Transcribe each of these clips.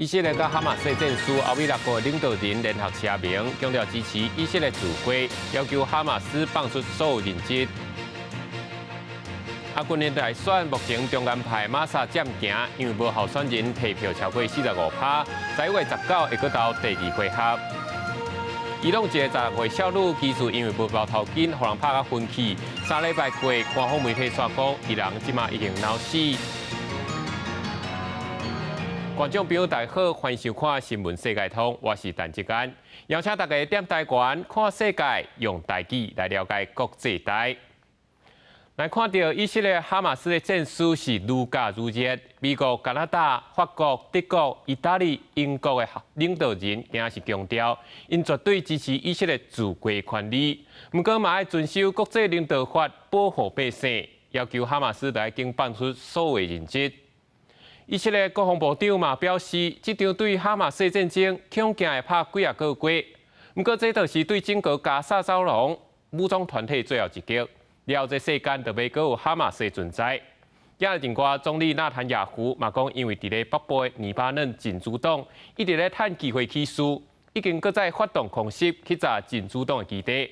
以色列佮哈馬斯戰事，歐美六國領導人聯合聲明，強調支持以色列自衛，要求哈馬斯放出所有人質。啊，今年大選目前中間派馬薩佔行，因為無候選人提票超過45%，11月19會閣投第二回合。伊朗一个16歲少女，其實因為無包頭巾，予人拍甲昏去。3禮拜過，官方媒體煞講，伊人這馬已經腦死。觀眾朋友大家好，歡迎收看《新聞世界通》，我是陳志安，邀請大家踮台灣看世界，用台語來了解國際大。來看著以色列哈馬斯的戰事是愈咬愈熱，美國、加拿大、法國、德國、意大利、英國的領導人今仔是強調，𪜶絕對支持以色列自衛權利，毋過嘛愛遵守國際人道法，保護百姓，要求哈馬斯來緊放出所有人質。以色列國防部長嘛表示，這場對哈馬斯戰爭恐驚會拍幾仔個月，毋過這就是對整個加薩走廊武裝團體最後一擊。了後這世間就袂閣有哈馬斯存在。今日另外總理納坦雅胡嘛講，因為佇咧北部的黎巴嫩真主黨一直咧趁機會起事，已經閣再發動空襲去炸真主黨的基地，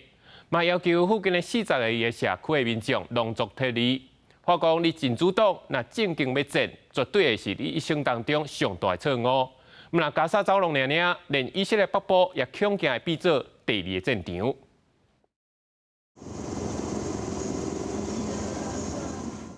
嘛要求附近的40個伊的社區的民眾攏作撤離。話講你真主黨若正經欲戰，絕對會是你一生當中上大的錯誤。毋但加沙走廊爾爾，連以色列北部也恐驚會變做第二个戰場。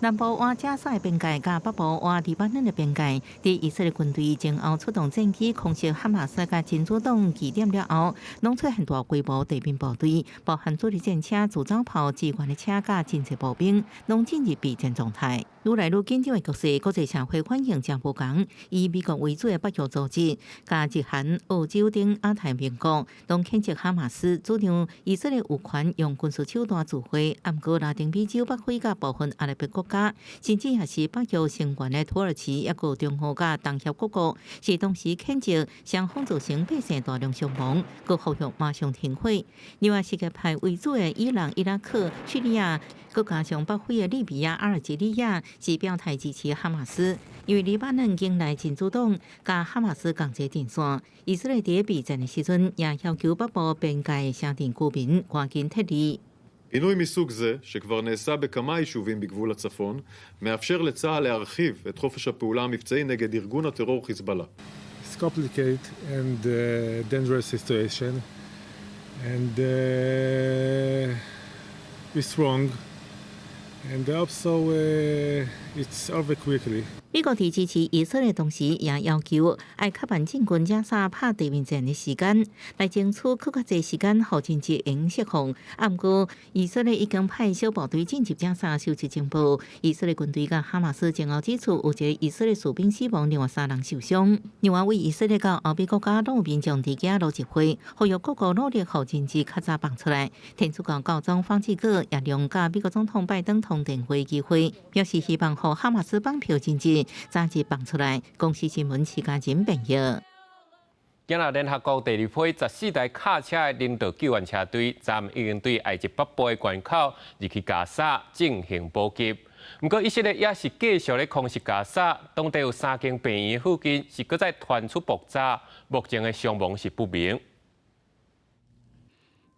南部倚加沙的邊界，佮北部倚黎巴嫩的邊界，佇以色列軍隊前後出動戰機空襲哈馬斯佮真主黨據點了後，攏出現大規模地面部隊，包含主力戰車、自走炮、支援的車佮真濟步兵，攏進入備戰狀態。愈來愈緊張的局勢，國際社會反應誠無仝。以美國為主的北約組織，佮日韓、澳洲等亞太盟國，攏譴責哈馬斯，主張以色列有權用軍事手段自衛。毋過拉丁美洲、北非佮部分阿拉伯國家，甚至也是北約成員的土耳其，抑閣中東佮東協各國，是同時譴責雙方造成百姓大量傷亡，閣呼籲馬上停火。另外，什葉派為主的伊朗、伊拉克、敘利亞，閣加上北非的利比亞、阿爾及利亞，是表態支持哈馬斯，因為黎巴嫩境內真主黨佮哈馬斯仝一個陣線。以色列佇備戰的時陣，也要求北部邊界的城鎮居民趕緊撤離。 פינוי מסוג זה, שכבר נעשה בכמה יישובים בגבול הצפון, מאפשר לצה"ל להרחיב את חופש הפעולה המבצעי נגד ארגון הטרור חיזבאללה. It's complicated and dangerous situation, and it's strong, and also it's over quickly. 美國佇支持以色列同時，也要求愛較慢進軍加沙拍地面戰的時間，來爭取閣較濟時間，予人質會釋放。啊，毋過以色列已經派小部隊進入加沙收集情報。以色列軍隊佮哈馬斯前後指出，有一个以色列士兵死亡，另外三人受傷。另外，為以色列佮歐美國家攏有民眾佇加囉集會，呼籲各國努力予人質較早放出來。天主教教宗方濟各也利用佮美國總統拜登通電話機會，表示希望予哈馬斯放票人質早日放出來。公視新聞徐嘉仁編譯。今仔聯合國第二批14台卡車的人道救援車隊，昨昏已經對埃及北部的關口入去加沙進行補給。毋過以色列也是繼續咧空襲加沙，當地有三間病院附近是閣再傳出爆炸，目前的傷亡是不明。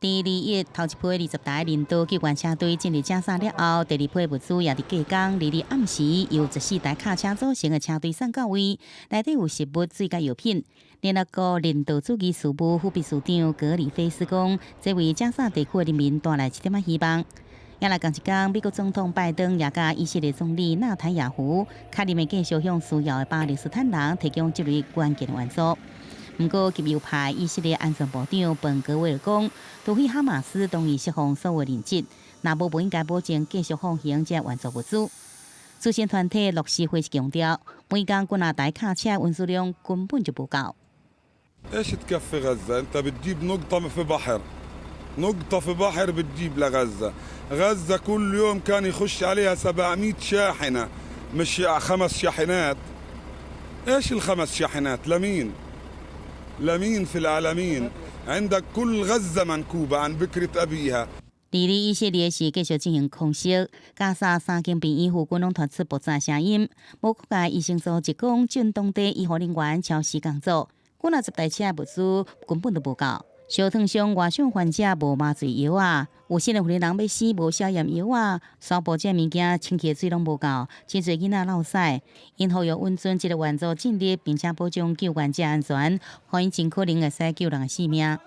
佇2日，頭一批20台人道救援車隊進入加沙了後，第二批物資也佇隔工2日暗時由14台卡車組成的車隊送到位，內底有食物、水佮藥品。聯合國人道主義事務副秘書長格里菲斯講，這為加沙地區的人民帶來一點仔希望。也來仝一工，美國總統拜登也佮以色列總理納坦雅胡確認會繼續向需要的巴勒斯坦人提供這類關鍵的援助。毋過，極右派以色列安全部長本格維爾講，除非哈馬斯同意釋放所有人質，若無無應該保證繼續放行這援助物資。慈善團體樂施會強調，每工幾若台卡車運輸量根本就無夠。 ايش تكفي غزة؟ انت بتجيب نقطة في بحر، نقطة في بحر بتجيب لغزة، غزة كل يوم كان يخش عليها 700 شاحنة مش خمس شاحنات. ايش الخمس شاحنات؟ لمين؟ لمين في العالمين؟ عندك كل غزة منكوبة عن بكرة أبيها. 二日以色列是繼續進行空襲，加沙三間病院附近攏傳出爆炸聲音。無國界醫生組織講，鎮當地醫護人員超時工作，幾若十台車物資根本都無夠。燒燙傷外傷患者無麻醉藥仔，有新的婦人欲死無消炎藥仔，掃布這物件清潔水攏無夠，真濟囡仔落屎。𪜶呼籲允准這个援助進入，並且保障救援者安全，予𪜶盡可能會使救人的性命。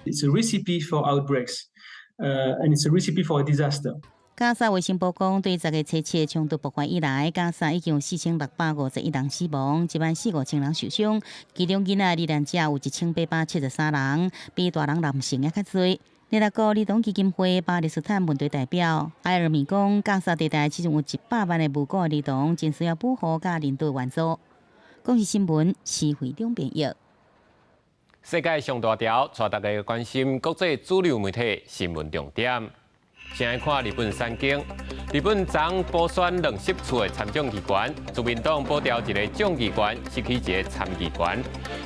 It's a recipe for outbreaks, and it's a recipe for a disaster. 加沙衛生部講，對10月初7衝突爆發以來，加沙已經有4651人死亡，1萬4五千人受傷，其中囡仔罹難者有1873人，比大人男性猶較濟。聯合國兒童基金會巴勒斯坦問題代表埃爾米講，加沙地帶其中有100萬的無辜兒童，真需要保護佮人道援助。公視新聞，施惠兩編譯。世界上大條，帶大家關心國際主流媒體新聞重點。先來看日本產經，日本昨補選兩席次的參眾議員，自民黨保掉一個眾議員，失去一個參議員。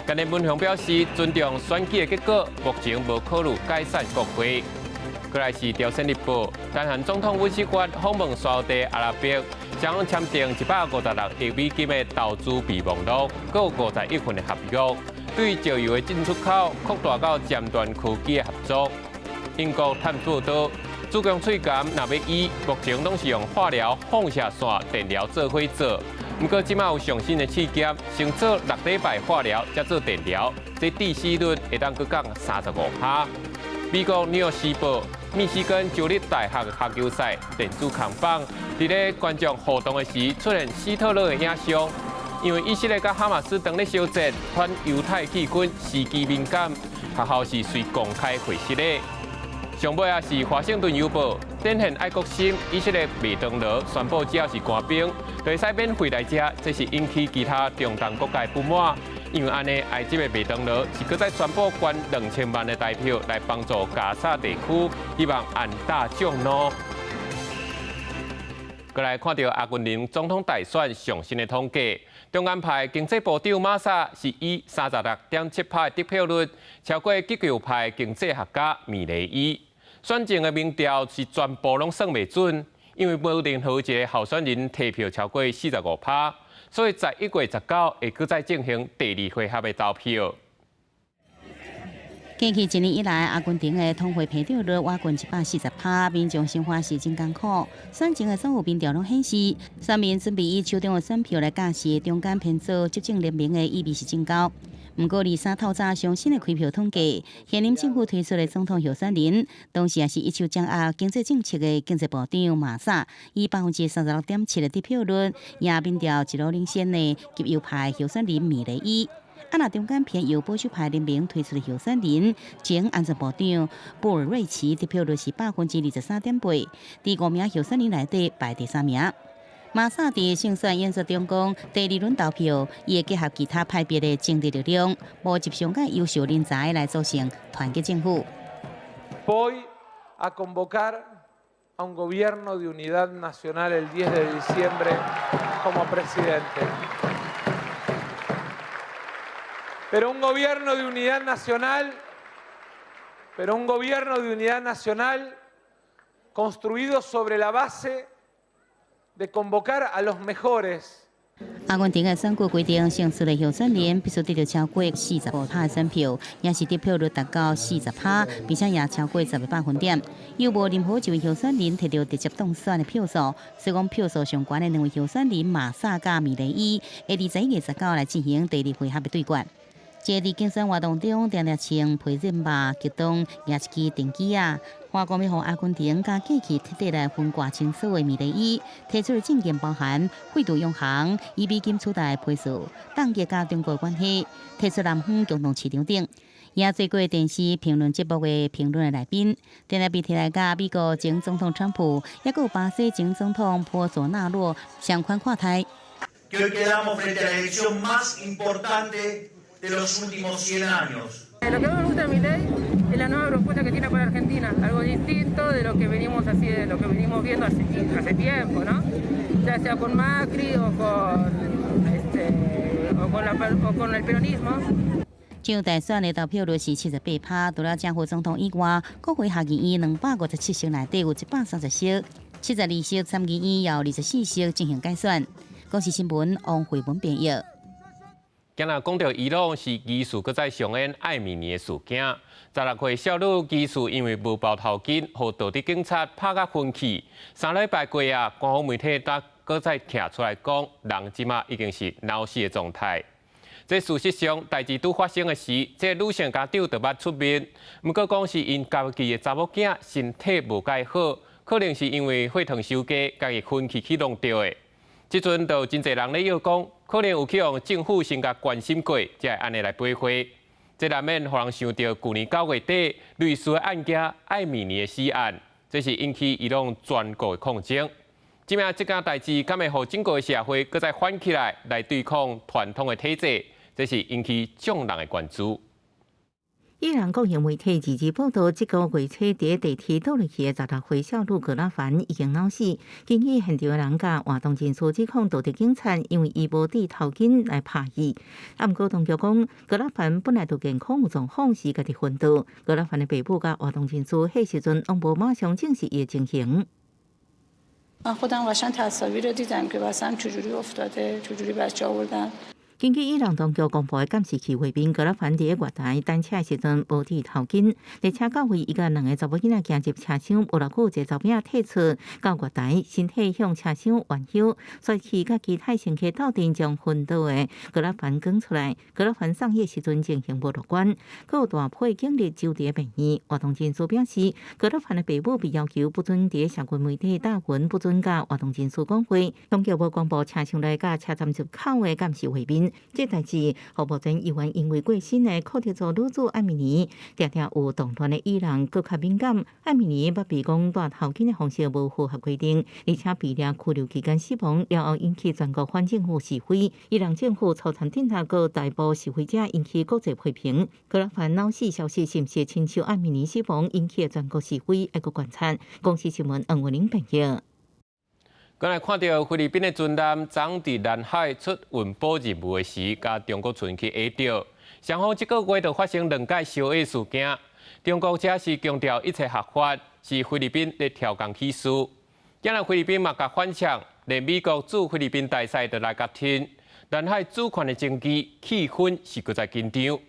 菅義偉雄表示尊重選舉的結果，目前無考慮解散國會。過來是朝鮮日報，南韓總統尹錫悅訪問沙特阿拉伯，將簽訂156億美金的投資備忘錄，閣有50億份的合約，對石油的進出口擴大到尖端科技的合作。英國探報道，子宮喙癌若欲醫，目前攏是用化療、放射線、電療做伙做。毋過這馬有上新的試驗，先做6禮拜化療，才做電療，這致死率會當閣降35%。美國紐約時報、密西根州立大學跤球賽電子扛棒，佇咧觀眾互動的時出現希特勒的影像，因為以色列佮哈馬斯當咧相戰，反猶太氣氛時機敏感，學校是隨公開會室的。上尾仔是華盛頓郵報展現愛國心，以色列麥當勞宣布只要是官兵，就會使免費來食，這是引起其他中東國家不滿。因為按呢，埃及的麥當勞是閣再宣布捐2000萬的台票來幫助加沙地區，希望按打眾怒。過來看著阿根廷總統大選上新的統計，中間派經濟部長馬薩是以36.7%的得票率，超過極右派經濟學家米雷伊。選前的民調是全部攏算袂準，因為無任何一個候選人提票超過45%，所以11月19會閣再進行第二回合的投票。過去一年以來，阿根廷的通貨膨脹率倚近140%，民眾生活是真艱苦。選前的所有民調攏顯示，選民準備以手中的選票來駕駛中間偏左執政聯盟的意味是真高。毋過，二三透早上新的開票統計，現任政府推出的總統候選人，同時也是一手掌握經濟政策的經濟部長馬薩，以36.7%的得票率，贏民調一路領先的極右派候選人米雷伊。啊，若中間偏右保守派聯盟推出的候選人前安全部長布爾瑞奇得票率是23.8%，佇五名候選人內底排第三名。馬薩佇勝選演說中講，第二輪投票，伊會結合其他派別的政治力量，募集上蓋優秀人才來組成團結政府。 Voy a convocar a un gobierno de unidad nacional el 10 de diciembre como presidente. Pero un gobierno de unidad nacional, pero un gobierno de unidad nacional construido sobre la base de convocar a los mejores. 阿根廷的選舉規定，勝出的候選人必須得著超過45%的選票，也是得票率達到40%，並且也超過10個百分點。又無任何一位候選人摕著直接當選的票數，所以講票數上懸的兩位候選人馬薩佮米雷伊，會佇11月19來進行第二回合的對決。這佇競選活動中，定定穿皮戰襪，激動舉一支電機仔，話講欲予阿根廷佮過去徹底來分割清楚的米雷伊，提出的政見包含廢除央行、以美金取代披索、凍結佮中國關係、提出南方共同市場等。也做過電視評論節目的評論的來賓，定定被提來佮美國前總統川普，抑閣有巴西前總統波索納洛相款看待。 Que hoy quedamos frente a la elección más importante de los últimos 100 años. Lo que más me gusta de Milei es la nueva propuesta que tiene para Argentina, algo distinto de lo que venimos así, de lo que venimos viendo hace tiempo, ¿no? Ya sea con Macri o con el peronismo. 州大選的投票率是78%，除了正副總統以外，國會下議院257席內底有130席，72席參議院有24席進行改選。公視新聞王慧文編譯。今仔講著伊朗是疑似閣再上演艾米尼的事件。16歲少女疑似因為無包頭巾，予道德警察拍甲昏去。3禮拜過啊，官方媒體才閣再徛出來講，人這馬已經是腦死的狀態。這事實上，代誌拄發生的時，這個女性家長就捌出面，毋過講是𪜶家己的查某囝身體無蓋好，可能是因為血糖傷低，家己昏去去弄著的。這陣就真濟人咧臆講，可能有去予政府先共關心過，才會按呢來背火。這難免予人想著舊年9月底類似的案件艾米尼的死案，這是引起伊朗全國的抗爭。這馬這件代誌，敢會予整個社會閣再反起來，來對抗傳統的體制？這是引起眾人的關注。伊朗國營媒體二日報道，這個月初佇地鐵倒落去的16歲少女格拉凡已經腦死。根據現場的人佮活動人士指控道德警察，因為伊無戴頭巾來拍伊。啊，毋過當局講，格拉凡本來就健康有狀況，是家己昏倒。格拉凡的爸母佮活動人士彼時陣攏無馬上證實伊的情形。 من خودم قشنگ تصاویر رو دیدم که اصلا چجوری افتاده چجوری بچه آوردن 根據伊朗當局公布的監視器畫面，格拉凡佇月台等車的時陣無戴頭巾，列車到位，伊佮兩个查某囡仔行入車廂，無偌久，一個查某囝退出到月台，身體向車廂彎腰，隨去佮其他乘客鬥陣將昏倒的格拉凡扛出來。格拉凡送醫時陣情形無樂觀，閣有大批警力駐佇病院。活動人士表示，格拉凡的爸母被要求不准佇社群媒體貼文，不准佮活動人士講話。當局無公布車廂內佮車站入口的監視畫面。這代誌，予目前猶原因為過身的庫德族女子艾米尼，定定有動亂的伊朗閣較敏感。艾米尼捌被講戴頭巾的方式無符合規定，而且被掠拘留期間死亡了後，引起全國反政府示威。伊朗政府粗殘鎮壓閣逮捕示威者，引起國際批評。格拉凡腦死消息是毋是親像艾米尼死亡引起的全國示威，猶閣觀察。公視新聞黃文玲編譯。閣來看著菲律賓的船艦昨佇南海出運補任務的時，共中國船去挨著。雙方這個月就發生兩擺相挨事件。中國這是強調一切合法，是菲律賓咧挑工起事。今仔菲律賓嘛共反嗆，連美國駐菲律賓大使都來共聽。南海主權的爭議氣氛是閣再緊張。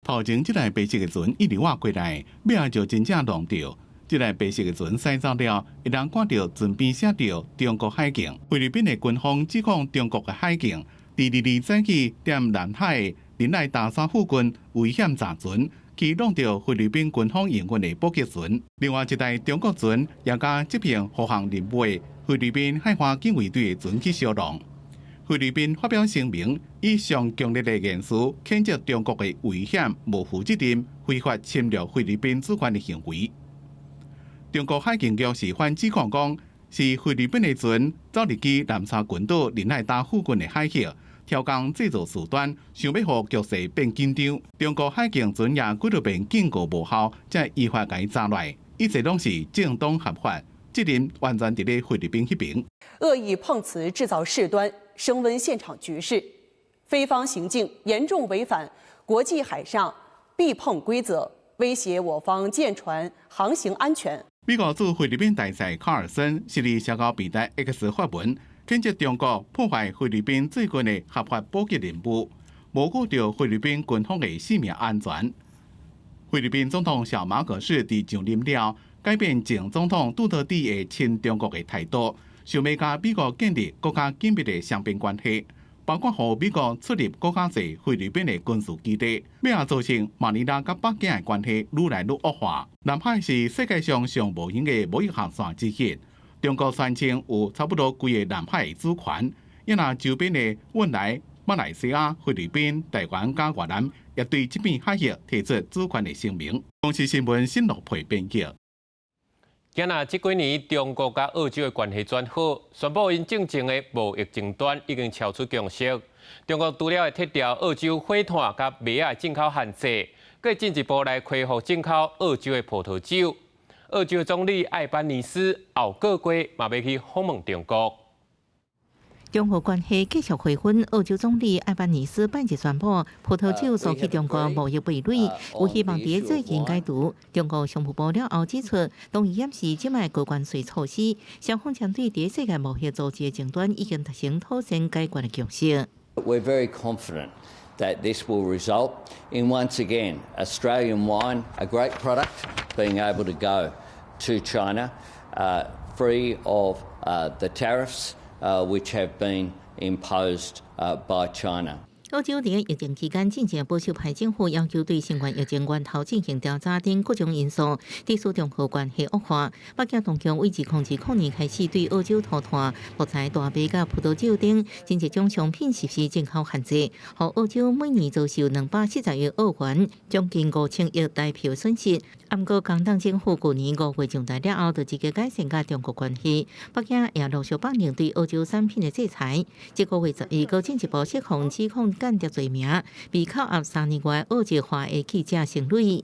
頭前這台白色的船一直倚過來，尾仔就真正挵著。這台白色的船駛走了，會當看著船邊寫著中國海警。菲律賓的軍方指控中國的海警，佇二二早起踮南海仁愛大沙附近危險軋船，去挵著菲律賓軍方營運的補給船。另外一台中國船也共執行護航任務的菲律賓海岸警衛隊的船去相挵。菲律賓發表聲明，以上強烈的言辭譴責中國的危險、無負責任、非法侵略菲律賓主權的行為。中國海警局是反指控講，是菲律賓的船走入去南沙群島仁愛島附近的海域，挑工製造事端，想欲予局勢變緊張。中國海警船也幾落遍警告無效，才依法共伊查落來，一切攏是正當合法，責任完全佇咧菲律賓彼邊。惡意碰瓷製造事端，升溫現場局勢，菲方行徑嚴重違反國際海上避碰規則，威脅我方艦船航行安全。美國駐菲律賓大使卡爾森是佇社交平台 X 發文，譴責中國破壞菲律賓最近的合法補給任務，無顧著菲律賓軍方的性命安全。菲律賓總統小馬可仕佇上任了，改變前總統杜特蒂的親中國的態度，想欲佮美國建立閣較緊密的雙邊關係，包括予美國出入閣較濟菲律賓的軍事基地，欲造成馬尼拉佮北京的關係愈來愈惡化。南海是世界上上無閒的貿易航線之一，中國宣稱有差不多規个南海的主權，也若周邊的汶萊、馬來西亞、菲律賓、台灣佮越南，也對這片海域提出主權的聲明。公視新聞新羅培編輯。今仔這幾年，中國佮澳洲的關係轉好，宣布𪜶進前的貿易爭端已經超出共識。中國除了會撤掉澳洲火炭佮麥仔的進口限制，閣進一步來恢復進口澳洲的葡萄酒。澳洲總理艾班尼斯後個月嘛欲去訪問中國。中澳關係繼續回溫，澳洲總理艾班尼斯拜日宣布，葡萄酒輸去中國貿易壁壘，有希望佇最近解除。中國商務部了後指出，同意檢視這擺高關稅措施，雙方針對佇世界貿易組織的爭端已經達成妥善解決的共識。 We're very confident that this will result in once again Australian wine, a great product, being able to go to China, free of the tariffs which have been imposed by China. 澳洲佇疫情期間進前保守派政府要求對新冠疫情源頭進行調查等各種因素，致使中澳關係惡化。北京當局為2000年開始對澳洲塗炭、木材、大麥佮葡萄酒等真濟種商品實施進口限制，予澳洲每年遭受240億澳元，將近5000億台幣損失。毋過工黨政府舊年5月上台了後，就積極改善佮中國關係。北京也陸續放寬對澳洲產品的制裁。這個月11，閣進一步釋放指控間諜罪名，被扣押3年外澳籍華裔記者成蕾。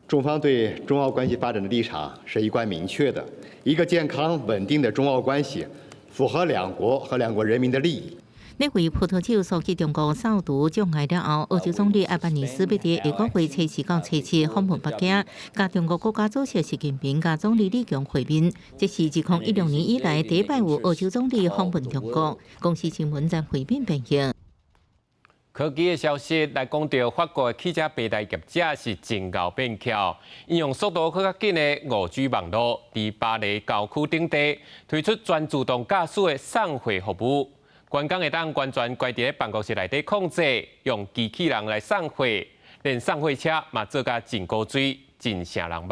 中方對中澳關係發展的立場是一貫明確的，一個健康穩定的中澳關係，符合兩國和兩國人民的利益。認為葡萄酒輸去中國掃除障礙了後，澳洲總理艾班尼斯欲佇下個月初四到初七訪問北京，佮中國國家主席習近平佮總理李強會面。這是自2016年以來第一擺有澳洲總理訪問中國。公視新聞張惠敏編譯。科技的消息來講著，法國的汽車平台業者是真𠢕變巧，應用速度閣較緊的5G 網路，佇巴黎郊區等地推出全自動駕駛的送貨服務，員工會當完全關佇咧辦公室內底控制，用機器人來送貨，連送貨車嘛做甲真古錐，真爍人目。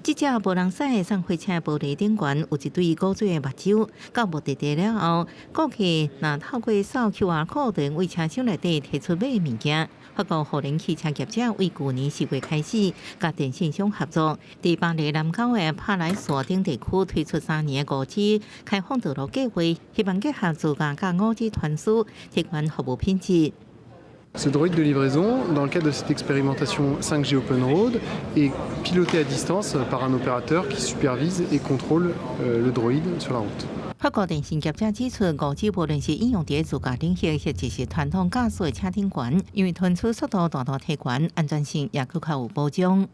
這隻無人駛的送貨車玻璃頂懸有一對古錐的目睭，到目的地了後，顧客若透過掃 QR code 為車廂內底提出買物件。法國互聯汽車業者為舊年4月開始，佮電信商合作，佇巴黎南郊的帕萊索等地區推出3年的5G 開放道路計劃，希望結合自駕佮5G 傳輸，提懸服務品質。 Ce droïde de livraison, dans le cadre de cette expérimentation 5G Open Road, est piloté à distance par un opérateur qui supervise et contrôle le droïde sur la route. 法國電信業者指出，5G 無論是應用佇自駕領域，或者是傳統駕駛的車頂懸，因為傳輸速度大大提懸，安全性也閣較有保障。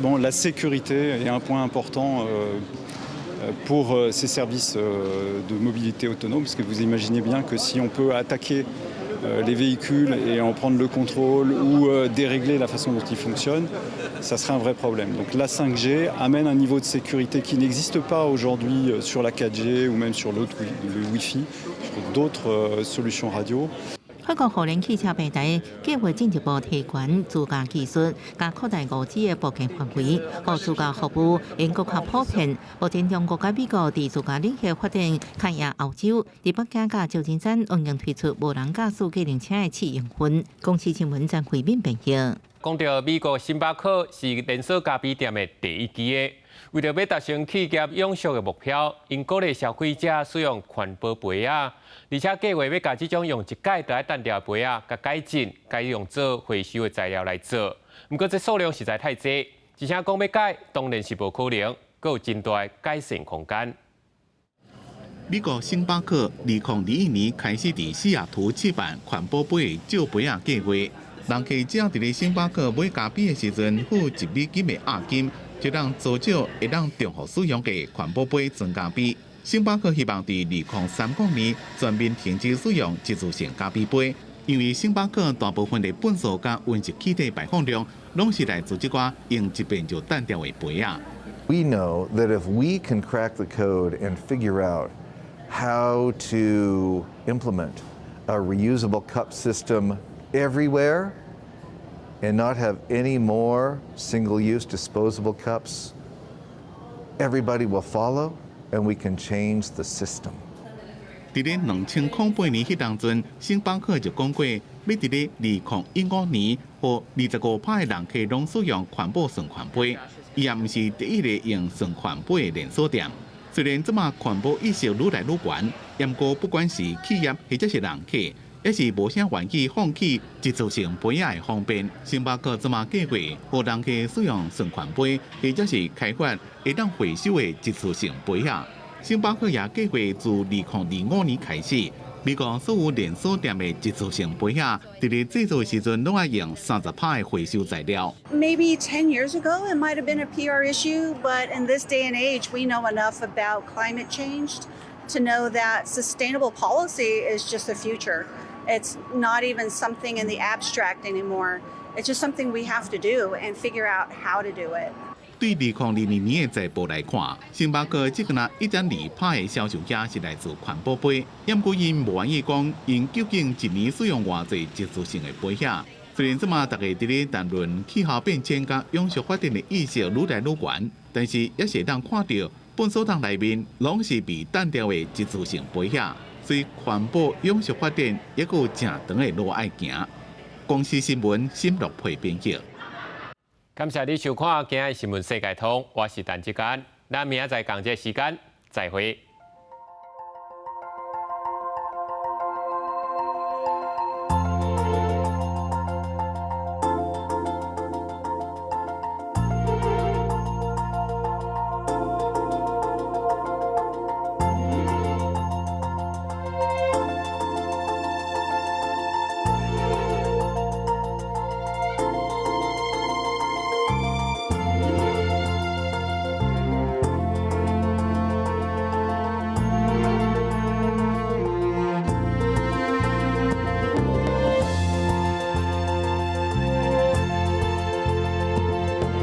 Bon, la sécurité est un point important pour ces services de mobilité autonome, parce que vous imaginez bien que si on peut attaquer les véhicules et en prendre le contrôle ou dérégler la façon dont ils fonctionnent, ça serait un vrai problème. Donc la 5G amène un niveau de sécurité qui n'existe pas aujourd'hui sur la 4G ou même sur l'autre, le Wi-Fi, sur d'autres solutions radio. 法國互聯汽車平台計劃進一步提懸自駕技術，佮擴大5G 的部件範圍，予自駕服務會閣較普遍。目前中國佮美國佇自駕領域發展較贏歐洲，佇北京佮舊金山已經推出無人駕駛計程車的試營運。公視新聞張惠敏編譯。講著美國星巴克是連鎖咖啡店的第一支的，為著欲達成企業永續的目標，𪜶鼓勵消費者使用環保杯仔，而且計劃欲共這種用一擺就愛擲掉的杯仔，共改進，改用做回收的材料來做。毋過這數量實在太濟，而且講欲改，當然是無可能，閣有真大的改善空間。美國星巴克2021年開始佇西雅圖試辦環保杯借杯仔計劃。人客只要佇咧星巴克買咖啡的時陣付1美金的押金，就當租借會當重複使用的環保杯裝咖啡。星巴克希望佇2030年全面停止使用一次性咖啡杯，因為星巴克大部分的糞掃佮溫室氣體排放量，攏是來自這寡用一遍就擲掉的杯仔。 We know that if we can crack the code and figure out how to implement a reusable cup system everywhere and not have any more single-use disposable cups, everybody will follow and we can change the system. 佇咧2008年彼當陣，星巴克就講過，欲佇咧2015年，予25%的人客攏使用環保循環杯。伊也毋是第一个用循環杯的連鎖店。雖然這馬環保意識愈來愈懸，毋過不管是企業或者是人客，也是無啥願意放棄一次性杯仔的方便。星巴克這馬計劃，予人客使用循環杯，或者是開發會當回收的一次性杯仔。星巴克也計劃自2025年開始，美國所有連鎖店的一次性杯仔，佇咧製造的時陣，攏愛用30%的回收材料。 Maybe 10 years ago, it might have been a PR issue, but in this day and age, we know enough about climate change to know that sustainable policy is just the future. It's not even something in the abstract anymore. It's just something we have to do and figure out how to do it. 對2022年的財報來看，星巴克只干焦1.2%的銷售額是來自環保杯，毋過𪜶無願意講，𪜶究竟一年使用偌濟一次性的杯仔。雖然這馬大家佇咧談論氣候變遷佮永續發展的意識愈來愈懸，但是也是會當看著糞埽桶內面攏是被擲掉的一次性杯仔，所以環保永續發展猶閣有誠長的路愛行。公視新聞沈樂培編輯。感謝你收看今日新聞世界通，我是陳志堅，咱明仔載仝這時間再會。